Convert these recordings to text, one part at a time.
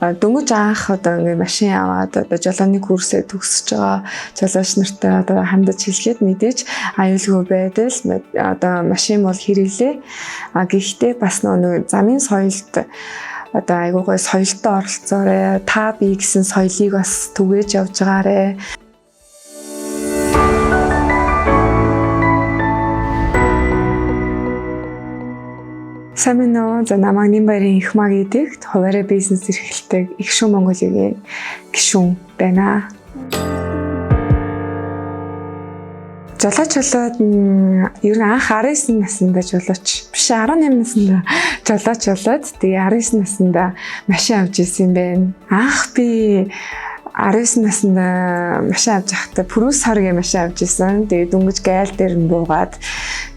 Дөнгөж анх одоо ингээ машин аваад одоо жолооны курсээ төгсөж байгаа жолооч нартай одоо хандаж хэлэхэд мэдээж аюулгүй байдал одоо машин бол хэрэглээ. А гэхдээ бас нөгөө замын соёлд одоо айгуу гой соёлтой оролцоорой. Та би гэсэн соёлыг бас түгээж явж байгаарэ. Сайн байна уу? За намайг Нэмбаярын Ихмаа гэдэг хуваарай бизнес эрхэлдэг Их шүүн Монголын гишүүн байна. Жолооч болоод ер нь анх 19 наснда жолооч биш 18 наснда жолооч болоод тэгээ 19 наснда машин авч ирсэн юм байна. Анх би 19 наснда машин авч байхдаа Пүрүс хоргийн машин авч ирсэн. Тэгээ дөнгөж гайл дээр нь буугаад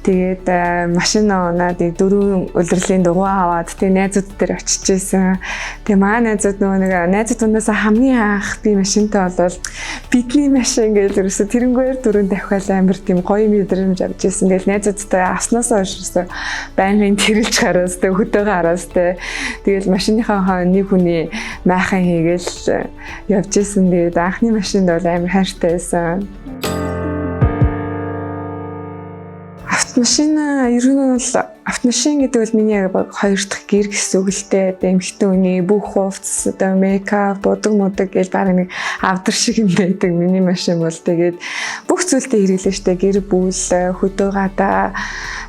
тэгээд машин унаад дөрвөн улирлын дугуй аваад тэгээ найзууд дээр очиж исэн. Тэгээ маа найзууд нөгөө нэг найзууд дундаас хамгийн анх би машинтай болвол бидний машин гэж ерөөсө тэрнгээр дөрөв давхиал амар тийм гоё мэдрэмж авч исэн. Тэгэл найзуудтай авснаас хойш ерөөсө байнгын тэрэлж хараас тэг хөдөөгөө хараас тэг тэгэл машиныхаа хойно нэг хүний майхан хийгээл явж исэн. Тэгээд анхны машинд бол амар хайртай байсан. Автомашин ер нь бол автомашин гэдэг бол миний яг баг хоёр дахь гэр гэсэн үг л дээ. Одоо эмэгтэй хүний бүх хувцас, одоо мейкап, будаг мудаг гэж баг нэг авдар шиг юм байдаг миний машин бол. Тэгээд бүх зүйлдээ хэрэглэн штэ, гэр бүл, хөдөө гадаа,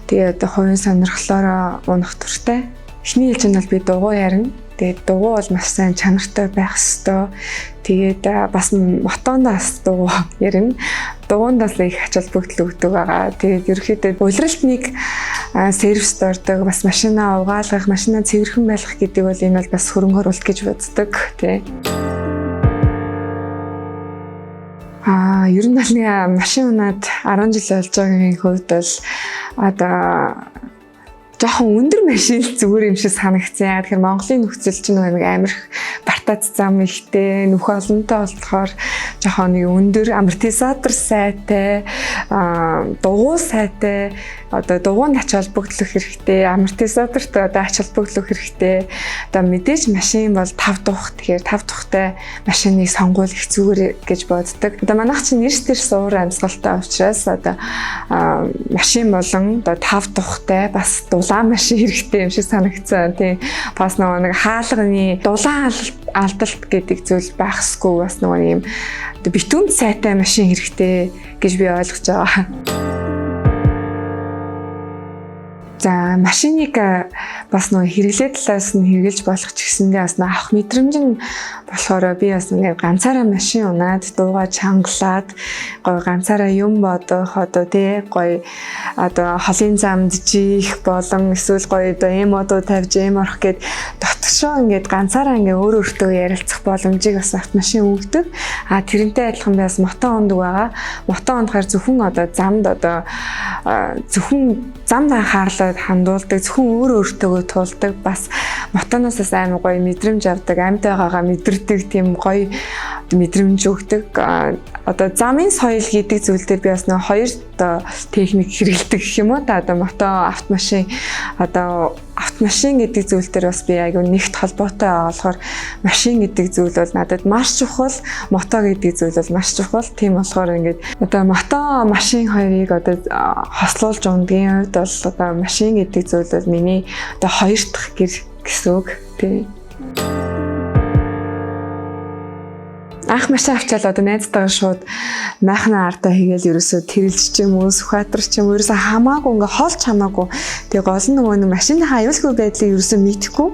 тэгээд одоо хувийн сонирхлоороо унах туртай. Эхний ээлжинд бол би дугуй ярина. Тэгээд дугуй бол маш сайн чанартай байх ёстой. Тэгээд бас мотоноос дугуй ярина. Дугуйндаас их ач холбогдол өгдөг байгаа. Тэгээд ерөнхийдөө улиралт нэг сервист ордог, бас машинаа угаалгах, машинаа цэвэрхэн байлгах гэдэг бол энэ бол бас хөрөнгө оруулалт гэж боддог, тий. Ер нь бол нэг машин унаад 10 жил болж байгаагийн хувьд бол одоо жоохон өндөр машин л зүгээр юм шиг санагдсан. Яг тэгэхээр Монголын нөхцөл чинь нэг амар их бартац зам ихтэй, нүх олонтой болохоор жоохон нэг өндөр амортизатор сайтай, дугуй сайтай, одоо дугуйнд ач холбогдлох хэрэгтэй, амортизаторт одоо ач холбогдлох хэрэгтэй. Одоо мэдээж машин бол 5 дух, тэгэхээр 5 тухтай машиныг сонгуул их зүгээр гэж боддог. Одоо манайх чинь эрс тэрс уур амьсгалтай учраас одоо машин болон одоо 5 тухтай бас дулаан машин хэрэгтэй юм шиг санагдсан. Тийм бас нөгөө нэг хаалганы дулаан алдалт гэдэг зүйл байхсгүй бас нөгөө юм битүүмт сайтай машин хэрэгтэй гэж би ойлгож байгаа. За машиныг бас нөгөө хэрэглээ талаас нь хэрэгжилж болох ч гэсэндээ бас нөгөө авах мэдрэмж нь болохоор би бас ингээд ганцаараа машин унаад дуугаа чангалаад гоё ганцаараа юм бодох, одоо тий гоё одоо холын замд жийх болон эсвэл гоё одоо эм одуу тавьж эм орох гээд дотгошоо ингээд ганцаараа ингээд өөр өөртөө ярилцах боломжийг бас автомашин өгдөг. А тэрнтэй адилхан би бас мото ундаг байгаа. Мото унахаар зөвхөн одоо замд одоо зөвхөн замд анхаарлаа хандуулдаг, зөвхөн өөр өөртөөгөө туулдаг, бас мотоноос бас амар гоё мэдрэмж авдаг, амьд байгаагаа мэдэрдэг тийм гоё мэдрэмж өгдөг. Одоо замын соёл гэдэг зүйл дээр би бас нэг хоёр одоо техник хэрэглэдэг гэх юм уу та, одоо мото, автомашин, одоо автомашин гэдэг зүйл дээр бас би айгүй нэгт холбоотой байгаа болохоор машин гэдэг зүйл бол надад маш чухал, мото гэдэг зүйл бол маш чухал. Тийм болохоор ингээд одоо мото, машин хоёрыг одоо хослуулж ундгийн хувьд бол одоо машин гэдэг зүйл бол миний одоо хоёр дахь гэр гэсэн үг, тий. Анх машин авчаал одоо найзтайгаа шууд майхнаа ардаа хийгээл ерөөсөө тэрэлж ч юм уу, Сүхбаатар ч юм уу ерөөсөө хамаагүй ингээ хоолч хамаагүй. Тэгээ гол нь нөгөө нэг машиныхаа аюулгүй байдлыг ерөөсөө мэдэхгүй.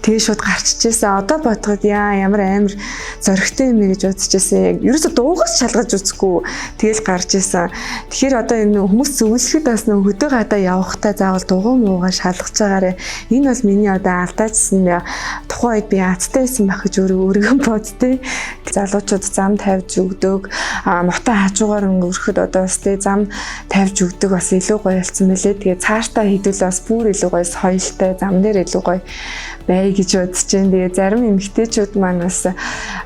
Тэгээ шууд гарчижээсэн. Одоо бодоход яа ямар амар зоригтой юм бэ гэж бодчихсэн. Яг ерөөсөө дуугаас шалгаж үзэхгүй тэгэл гарч исэн. Тэгэхээр одоо энэ хүмүүс зөвлөхөд бас нөгөө хөдөө гадаа явахдаа заавал дугуй муугаа шалгаж байгаарэ. Энэ бол миний одоо алдаажсэн тухайн үед би азтай байсан байх гэж өөрөө боддیں۔ Залуучууд зам тавьж өгдөг. Мото хажуугаар өнгөрөхөд одоо бас тий зам тавьж өгдөг бас илүү гоё болсон мөлий. Тэгээ цаашдаа хэдүүл бас бүр илүү гоё соёлтой зам дээр илүү гоё бай гэж бодож байна. Тэгээ зарим эмэгтэйчүүд маань бас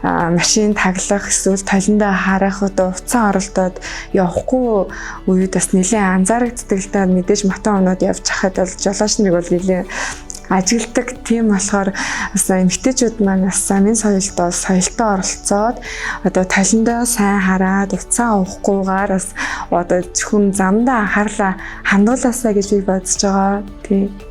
машин таглах эсвэл толиндоо харах одоо утсан оролдоод явахгүй үед бас нэлээд анзаарэгддэг л та. Мэдээж мото оноод явж хахад бол жолооч нарыг бол нэлээд ажигладаг. Тийм болохоор бас эмэгтэйчүүд маань бас замын соёлд соёлтой оролцоод одоо толиндоо сайн хараад, утсаа уугахгүйгээр бас одоо зөвхөн замдаа анхаарлаа хандуулаасай гэж би бодож байгаа. Тийм.